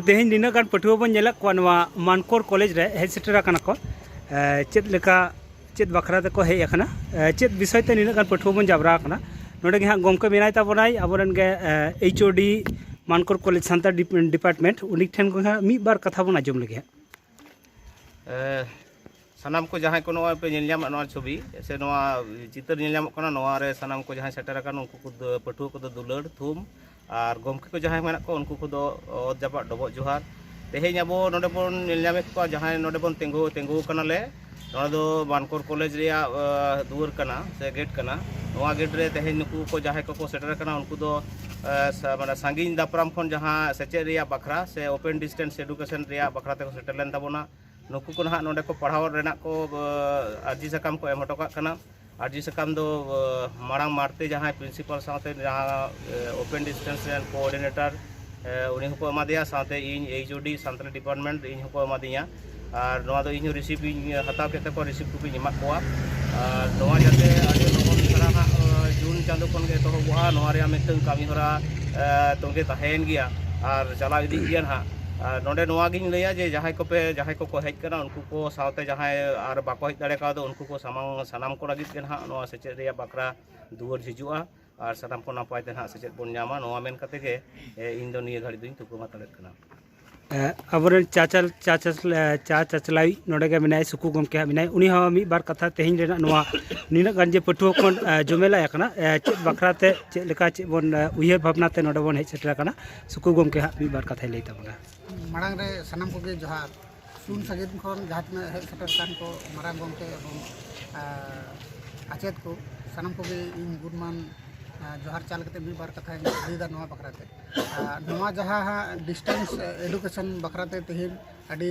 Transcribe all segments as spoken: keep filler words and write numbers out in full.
ᱛᱮᱦᱮᱧ ᱱᱤᱱᱟᱹᱜ ᱜᱟᱱ ᱯᱟᱹᱴᱷᱩᱣᱟᱹ ᱵᱚᱱ ᱧᱮᱞᱮᱫ ᱠᱚᱣᱟ ᱱᱚᱣᱟ ᱢᱟᱱᱠᱚᱨ ᱠᱚᱞᱮᱡᱽ ᱨᱮ ᱦᱮᱡ ᱥᱮᱴᱮᱨ ᱟᱠᱟᱱᱟ ᱠᱚ᱾ ᱮ, ᱪᱮᱫ ᱞᱮᱠᱟ, ᱪᱮᱫ ᱵᱟᱠᱷᱨᱟ ᱛᱮᱠᱚ ᱦᱮᱡ ᱟᱠᱟᱱᱟ, ᱮ, ᱪᱮᱫ ᱵᱤᱥᱚᱭ ᱛᱮ ᱱᱤᱱᱟᱹᱜ ᱜᱟᱱ ᱯᱟᱹᱴᱷᱩᱣᱟᱹ ᱵᱚᱱ ᱡᱟᱣᱨᱟ ᱟᱠᱟᱱᱟ? ᱱᱚᱰᱮ ᱜᱮ ᱦᱟᱸᱜ ᱜᱚᱢᱠᱮ ᱢᱮᱱᱟᱭ ᱛᱟᱵᱚᱱᱟᱭ, ᱟᱵᱚᱨᱮᱱ ᱜᱮ, ᱮ, ᱮᱭᱤᱪ ᱳ ᱰᱤ ᱢᱟᱱᱠᱚᱨ ᱠᱚᱞᱮᱡᱽ ᱥᱟᱱᱛᱟᱲ ᱰᱤᱯ-, ᱰᱤᱯᱟᱨᱴᱢᱮᱱᱴ, ᱩᱱᱤ ᱴᱷᱮᱱ ᱠᱷᱚᱱ ᱦᱟᱸᱜ ᱢᱤᱫ ᱵᱟᱨ ᱠᱟᱛᱷᱟ ᱵᱚᱱ ᱟᱸᱡᱚᱢ ᱞᱮᱜᱮ ᱦᱟᱸᱜ᱾ ᱮ, ᱥᱟᱱᱟᱢ ᱠᱚ ᱡᱟᱦᱟᱸᱭ ᱠᱚ ᱱᱚᱣᱟ ᱯᱮ ᱧᱮᱞ ᱧᱟᱢᱮᱫ, ᱱᱚᱣᱟ ᱪᱷᱚᱵᱤ ᱥᱮ ᱱᱚᱣᱟ ᱪᱤᱛᱟᱹᱨ ᱧᱮᱞ ᱧᱟᱢᱚᱜ ᱠᱟᱱᱟ, ᱱᱚᱣᱟ ᱨᱮ ᱥᱟᱱᱟᱢ ᱠᱚ ᱡᱟᱦᱟᱸᱭ ᱥᱮᱴᱮᱨ ᱟᱠᱟᱱ, ᱩᱱᱠᱩ ᱠᱚ ᱫᱚ, ᱯᱟᱹᱴᱷᱩᱣᱟᱹ ᱠᱚᱫᱚ ᱫᱩᱞᱟᱹᱲ ᱛᱷᱩᱢ, ᱟᱨ ᱜᱚᱢᱠᱮ ᱠᱚ ᱡᱟᱦᱟᱸᱭ ᱢᱮᱱᱟᱜ ᱠᱚᱣᱟ, ᱩᱱᱠᱩ ᱠᱚᱫᱚ ᱚᱛ ᱡᱟᱯᱟᱜ ᱰᱚᱵᱚᱜ ᱡᱚᱦᱟᱨ᱾ ᱛᱮᱦᱮᱧ ᱟᱵᱚ ᱱᱚᱰᱮ ᱵᱚᱱ ᱧᱮᱞ ᱧᱟᱢᱮᱫ ᱠᱚᱣᱟ, ᱡᱟᱦᱟᱸᱭ ᱱᱚᱰᱮ ᱵᱚᱱ ᱛᱤᱸᱜᱩ, ᱛᱤᱸᱜᱩ ᱠᱟᱱᱟᱞᱮ, ᱱᱚᱣᱟ ᱫᱚ ᱢᱟᱱᱠᱚᱨ ᱠᱚᱞᱮᱡᱽ ᱨᱮᱭᱟᱜ, ᱟ, ᱫᱩᱣᱟᱹᱨ ᱠᱟᱱᱟ ᱥᱮ ᱜᱮᱴ ᱠᱟᱱᱟ᱾ ᱱᱚᱣᱟ ᱜᱮᱴ ᱨᱮ ᱛᱮᱦᱮᱧ ᱱᱩᱠᱩ ᱠᱚ ᱡᱟᱦᱟᱸᱭ ᱠᱚᱠᱚ ᱥᱮᱴᱮᱨ ᱟᱠᱟᱱᱟ, ᱩᱱᱠᱩ ᱫᱚ, ᱟ, ᱥᱟ-, ᱢᱟᱱᱮ ᱥᱟᱺᱜᱤᱧ ᱫᱟᱯᱨᱟᱢ ᱠᱷᱚᱱ ᱡᱟᱦᱟᱸ ᱥᱮᱪᱮᱫ ᱨᱮᱭᱟᱜ ᱵᱟᱠᱷᱨᱟ ᱥᱮ open distance education ᱨᱮᱭᱟᱜ ᱵᱟᱠᱷᱨᱟ ᱛᱮᱠᱚ ᱥᱮᱴᱮᱨ ᱞᱮᱱ ᱛᱟᱵᱚᱱᱟ᱾ ᱱᱩᱠᱩ ᱠᱚ ᱱᱟᱦᱟᱜ ᱱᱚᱰᱮ ᱠᱚ ᱯᱟᱲᱦᱟᱣ ᱨᱮᱱᱟᱜ ᱠᱚ, ᱟ, ᱟᱨᱡᱤ ᱥᱟᱠᱟᱢ ᱠᱚ ᱮᱢ ᱦᱚᱴᱚ ᱠᱟᱜ ᱠᱟᱱᱟ᱾ ᱟᱨᱡᱤ ᱥᱟᱠᱟᱢ ᱫᱚ, ᱟ, ᱢᱟᱲᱟᱝ ᱢᱟᱨᱛᱮ ᱡᱟᱦᱟᱸᱭ ᱯᱨᱤᱱᱥᱤᱯᱟᱞ ᱥᱟᱶᱛᱮ ᱡᱟᱦᱟᱸ, ᱮ, open distance ᱨᱮᱱ coordinator, ᱮ, ᱩᱱᱤ ᱦᱚᱸᱠᱚ ᱮᱢᱟᱫᱮᱭᱟ, ᱥᱟᱶᱛᱮ ᱤᱧ ᱮᱭᱤᱪ ᱳ ᱰᱤ ᱥᱟᱱᱛᱟᱲᱤ ᱰᱤᱯᱟᱨᱴᱢᱮᱱᱴ, ᱤᱧ ᱦᱚᱸᱠᱚ ᱮᱢᱟᱫᱤᱧᱟ᱾ ᱟᱨ ᱱᱚᱣᱟ ᱫᱚ ᱤᱧ ᱦᱚᱸ ᱨᱤᱥᱤᱵᱷ ᱤᱧ ᱦᱟᱛᱟᱣ ᱠᱮᱫ ᱛᱟᱠᱚᱣᱟ, ᱨᱤᱥᱤᱵᱷ ᱠᱚᱯᱤᱧ ᱮᱢᱟᱫ ᱠᱚᱣᱟ᱾ ᱟᱨ ᱱᱚᱣᱟ ᱡᱟᱛᱮ ᱟᱹᱰᱤ ᱞᱚᱜᱚᱱ ᱫᱷᱟᱨᱟ ᱦᱟᱸᱜ, ᱮ, ᱡᱩᱱ ᱪᱟᱸᱫᱳ ᱠᱷᱚᱱ ᱜᱮ ᱮᱛᱚᱦᱚᱵᱚᱜᱼᱟ, ᱱᱚᱣᱟ ᱨᱮᱭᱟᱜ ᱢᱤᱫᱴᱟᱝ ᱠᱟᱹᱢᱤ ᱦᱚᱨᱟ, ᱮ, ᱛᱚᱸᱜᱮ ᱛᱟᱦᱮᱸᱭᱮᱱ ᱜᱮᱭᱟ ᱟᱨ ᱪᱟᱞᱟᱣ ᱤᱫᱤᱜ ᱜᱮᱭᱟ ᱱᱟᱦᱟᱜ᱾ ᱟᱨ ᱱᱚᱰᱮ ᱱᱚᱣᱟ ᱜᱤᱧ ᱞᱟᱹᱭᱟ ᱡᱮ ᱡᱟᱦᱟᱸᱭ ᱠᱚᱯᱮ, ᱡᱟᱦᱟᱸᱭ ᱠᱚᱠᱚ ᱦᱮᱡ ᱠᱟᱱᱟ, ᱩᱱᱠᱩ ᱠᱚ ᱥᱟᱶᱛᱮ ᱡᱟᱦᱟᱸᱭ ᱟᱨ ᱵᱟᱠᱚ ᱦᱮᱡ ᱫᱟᱲᱮ ᱠᱟᱣᱫᱟ, ᱩᱱᱠᱩ ᱠᱚ ᱥᱟᱢᱟᱝ, ᱥᱟᱱᱟᱢ ᱠᱚ ᱞᱟᱹᱜᱤᱫ ᱜᱮ ᱱᱟᱦᱟᱜ ᱱᱚᱣᱟ ᱥᱮᱪᱮᱫ ᱨᱮᱭᱟᱜ ᱵᱟᱠᱷᱨᱟ ᱫᱩᱣᱟᱹᱨ ᱡᱷᱤᱡᱩᱜᱼᱟ᱾ ᱟᱨ ᱥᱟᱱᱟᱢ ᱠᱚ ᱱᱟᱯᱟᱭ ᱛᱮ ᱱᱟᱦᱟᱜ ᱥᱮᱪᱮᱫ ᱵᱚᱱ ᱧᱟᱢᱟ, ᱱᱚᱣᱟ ᱢᱮᱱ ᱠᱟᱛᱮ ᱜᱮ, ᱮ, ᱤᱧ ᱫᱚ ᱱᱤᱭᱟᱹ ᱜᱷᱟᱹᱲᱤᱡ ᱫᱚᱧ ᱛᱷᱩᱠᱟᱹᱢ ᱦᱟᱛᱟᱲᱮᱫ ᱠᱟᱱᱟ᱾ ᱮ, ᱟᱵᱚᱨᱮᱱ ᱪᱟᱪᱟᱞ-, ᱪᱟᱪᱟᱥ-, ᱮ, ᱪᱟ ᱪᱟᱪᱞᱟᱣᱤᱡ ᱱᱚᱰᱮ ᱜᱮ ᱢᱮᱱᱟᱭ, ᱥᱩᱠᱩ ᱜᱚᱢᱠᱮ ᱦᱟᱸᱜ ᱢᱮᱱᱟᱭ, ᱩᱱᱤ ᱦᱚᱸ ᱢᱤᱫ ᱵᱟᱨ ᱠᱟᱛᱷᱟ ᱛᱮᱦᱮᱧ ᱨᱮᱱᱟᱜ ᱱᱚᱣᱟ ᱱᱤᱱᱟᱹᱜ ᱜᱟᱱ ᱡᱮ ᱯᱟᱹᱴᱷᱩᱣᱟᱹ ᱠᱷᱚᱱ, ᱮ, ᱡᱚᱢᱮᱞᱟᱭ ᱟᱠᱟᱱᱟ, ᱮ, ᱪᱮᱫ ᱵᱟᱠᱷᱨᱟ ᱛᱮ, ᱪᱮᱫ ᱞᱮᱠᱟ, ᱪᱮᱫ ᱵᱚᱱ, ᱮ, ᱩᱭᱦᱟᱹᱨ ᱵᱷᱟᱵᱽᱱᱟ ᱛᱮ ᱱᱚᱰᱮ ᱵᱚᱱ ᱦᱮᱡ ᱥᱮᱴᱮᱨ ᱟᱠᱟᱱᱟ, ᱥᱩᱠᱩ ᱜᱚᱢᱠᱮ ᱦᱟᱸᱜ ᱢᱤᱫ ᱵᱟᱨ ᱠᱟᱛᱷᱟᱭ ᱞᱟᱹᱭ ᱛᱟᱵᱚᱱᱟ᱾ ᱢᱟᱲᱟᱝ ᱨᱮ ᱥᱟᱱᱟᱢ ᱠᱚᱜᱮ ᱡᱚᱦᱟᱨ᱾ ᱥᱩᱨ ᱥᱟᱺᱜᱤᱧ ᱠᱷᱚᱱ ᱡᱟᱦᱟᱸ ᱛᱤᱱᱟᱹᱜ ᱦᱮᱡ ᱥᱮᱴᱮᱨ ᱟᱠᱟᱱ ᱠᱚ, ᱢᱟᱨᱟᱝ ᱜᱚᱢᱠᱮ ᱮᱵᱚᱝ, ᱟ, ᱟᱪᱮᱛ ᱠᱚ, ᱥᱟᱱᱟᱢ ᱠᱚᱜᱮ ᱤᱧ ᱜᱩᱱᱢᱟᱱ, ᱟ, ᱡᱚᱦᱟᱨ ᱪᱟᱞ ᱠᱟᱛᱮ ᱢᱤᱫ ᱵᱟᱨ ᱠᱟᱛᱷᱟᱧ ᱞᱟᱹᱭᱫᱟ ᱱᱚᱣᱟ ᱵᱟᱠᱷᱨᱟ ᱛᱮ᱾ ᱟ, ᱱᱚᱣᱟ ᱡᱟᱦᱟᱸ ᱦᱟᱸᱜ distance education ᱵᱟᱠᱷᱨᱟ ᱛᱮ ᱛᱮᱦᱮᱧ ᱟᱹᱰᱤ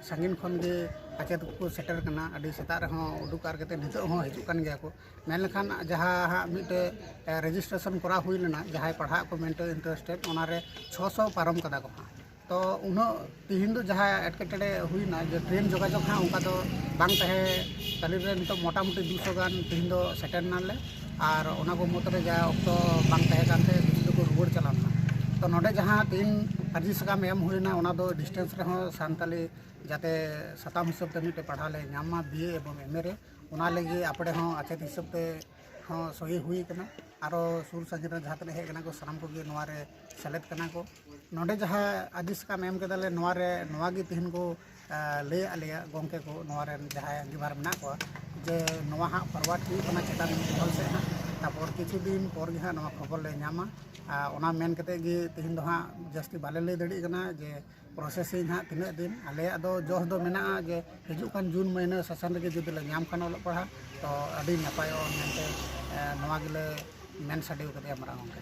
ᱥᱟᱺᱜᱤᱧ ᱠᱷᱚᱱ ᱜᱮ ᱟᱪᱮᱛ ᱠᱚᱠᱚ ᱥᱮᱴᱮᱨ ᱠᱟᱱᱟ, ᱟᱹᱰᱤ ᱥᱮᱛᱟᱜ ᱨᱮᱦᱚᱸ ᱩᱰᱩᱠ ᱟᱨ ᱠᱟᱛᱮ ᱱᱤᱛᱚᱜ ᱦᱚᱸ ᱦᱤᱡᱩᱜ ᱠᱟᱱ ᱜᱮᱭᱟ ᱠᱚ᱾ ᱢᱮᱱ ᱞᱮᱠᱷᱟᱱ ᱡᱟᱦᱟᱸ ᱦᱟᱸᱜ ᱢᱤᱫᱴᱮᱡ, ᱮ, registration ᱠᱚᱨᱟᱣ ᱦᱩᱭ ᱞᱮᱱᱟ, ᱡᱟᱦᱟᱸᱭ ᱯᱟᱲᱦᱟᱜ ᱠᱚ ᱢᱮᱱᱛᱮ interested, ᱚᱱᱟᱨᱮ ᱪᱷᱚᱥᱚ ᱯᱟᱨᱚᱢ ᱠᱟᱫᱟ ᱠᱚ ᱦᱟᱸᱜ᱾ ᱛᱚ ᱩᱱᱟᱹᱜ ᱛᱤᱦᱤᱧ ᱫᱚ ᱡᱟᱦᱟᱸ ᱮᱴᱠᱮᱴᱚᱬᱮ ᱦᱩᱭᱱᱟ, ᱡᱮ ᱴᱨᱮᱱ ᱡᱳᱜᱟᱡᱳᱜᱽ ᱦᱟᱸᱜ ᱚᱱᱠᱟ ᱫᱚ ᱵᱟᱝ ᱛᱟᱦᱮᱸ ᱠᱟᱹᱞᱤ ᱨᱮ, ᱱᱤᱛᱚᱜ ᱢᱚᱴᱟᱢᱩᱴᱤ ᱫᱩᱥᱚ ᱜᱟᱱ ᱛᱤᱦᱤᱧ ᱫᱚ ᱥᱮᱴᱮᱨ ᱱᱟᱞᱮ᱾ ᱟᱨ ᱚᱱᱟ ᱠᱚ ᱢᱩᱫᱽᱨᱮ ᱡᱟ ᱚᱠᱛᱚ ᱵᱟᱝ ᱛᱟᱦᱮᱸ ᱠᱟᱱᱛᱮ ᱠᱤᱪᱷᱩ ᱫᱚᱠᱚ ᱨᱩᱣᱟᱹᱲ ᱪᱟᱞᱟᱣ ᱞᱮᱱᱟ᱾ ᱛᱚ ᱱᱚᱰᱮ ᱡᱟᱦᱟᱸ ᱛᱤᱦᱤᱧ ᱟᱨᱡᱤ ᱥᱟᱠᱟᱢ ᱮᱢ ᱦᱩᱭᱱᱟ, ᱚᱱᱟ ᱫᱚ ᱰᱤᱥᱴᱮᱱᱥ ᱨᱮᱦᱚᱸ ᱥᱟᱱᱛᱟᱞᱤ ᱡᱟᱛᱮ ᱥᱟᱛᱟᱢ ᱦᱤᱥᱟᱹᱵ ᱛᱮ ᱢᱤᱫᱴᱮᱱ ᱯᱟᱲᱦᱟᱣ ᱞᱮ ᱧᱟᱢ ᱢᱟ, ᱵᱤ ᱮ ᱮᱵᱚᱝ ᱮᱢ ᱮ ᱨᱮ᱾ ᱚᱱᱟ ᱞᱟᱹᱜᱤᱫ ᱟᱯᱲᱮ ᱦᱚᱸ ᱟᱪᱮᱫ ᱦᱤᱥᱟᱹᱵ ᱛᱮ ᱦᱚᱸ ᱥᱚᱦᱤ ᱦᱩᱭ ᱠᱟᱱᱟ᱾ ᱟᱨᱚ ᱥᱩᱨ ᱥᱟᱺᱜᱤᱧ ᱨᱮ ᱡᱟᱦᱟᱸ ᱛᱤᱱᱟᱹᱜ ᱦᱮᱡ ᱠᱟᱱᱟ ᱠᱚ, ᱥᱟᱱᱟᱢ ᱠᱚᱜᱮ ᱱᱚᱣᱟ ᱨᱮ ᱥᱮᱞᱮᱫ ᱠᱟᱱᱟ ᱠᱚ᱾ ᱱᱚᱰᱮ ᱡᱟᱦᱟᱸ ᱟᱨᱡᱤ ᱥᱟᱠᱟᱢ ᱮᱢ ᱠᱮᱫᱟᱞᱮ, ᱱᱚᱣᱟ ᱨᱮ ᱱᱚᱣᱟ ᱜᱮ ᱛᱮᱦᱮᱧ ᱠᱚ ᱞᱟᱹᱭᱟᱫ ᱞᱮᱭᱟ ᱜᱚᱢᱠᱮ ᱠᱚ, ᱱᱚᱣᱟ ᱨᱮᱱ ᱡᱟᱦᱟᱸᱭ ᱟᱺᱜᱤᱵᱷᱟᱨ ᱢᱮᱱᱟᱜ ᱠᱚᱣᱟ, ᱡᱮ ᱱᱚᱣᱟ ᱦᱟᱸᱜ ᱯᱷᱚᱨᱣᱟᱨᱰ ᱦᱩᱭᱩᱜ ᱠᱟᱱᱟ ᱪᱮᱛᱟᱱ ᱢᱚᱦᱚᱞ ᱥᱮᱫ ᱦᱟᱸᱜ᱾ ᱛᱟᱨᱯᱚᱨ ᱠᱤᱪᱷᱩ ᱫᱤᱱ ᱯᱚᱨ ᱜᱮ ᱦᱟᱸᱜ ᱱᱚᱣᱟ ᱠᱷᱚᱵᱚᱨ ᱞᱮ ᱧᱟᱢᱟ᱾ ᱟᱨ ᱚᱱᱟ ᱢᱮᱱ ᱠᱟᱛᱮ ᱜᱮ ᱛᱮᱦᱮᱧ ᱫᱚ ᱦᱟᱸᱜ ᱡᱟᱹᱥᱛᱤ ᱵᱟᱞᱮ ᱞᱟᱹᱭ ᱫᱟᱲᱮᱭᱟᱜ ᱠᱟᱱᱟ ᱡᱮ ᱯᱨᱚᱥᱮᱥᱤᱝ ᱦᱟᱸᱜ ᱛᱤᱱᱟᱹᱜ ᱫᱤᱱ᱾ ᱟᱞᱮᱭᱟᱜ ᱫᱚ ᱡᱚᱥ ᱫᱚ ᱢᱮᱱᱟᱜᱼᱟ ᱡᱮ ᱦᱤᱡᱩᱜ ᱠᱟᱱ ᱡᱩᱱ ᱢᱟᱹᱦᱱᱟᱹ ᱥᱮᱥᱚᱱ ᱨᱮᱜᱮ ᱡᱩᱫᱤ ᱞᱮ ᱧᱟᱢ ᱠᱷᱟᱱ ᱚᱞᱚᱜ ᱯᱟᱲᱦᱟᱜ, ᱛᱚ ᱟᱹᱰᱤ ᱱᱟᱯᱟᱭᱚᱜᱼᱟ ᱢᱮᱱᱛᱮ, ᱮ, ᱱᱚᱣᱟ ᱜᱮᱞᱮ ᱢᱮᱱ ᱥᱟᱰᱮ ᱠᱟᱫᱮᱭᱟ ᱢᱟᱨᱟᱝ ᱜᱚᱢᱠᱮ᱾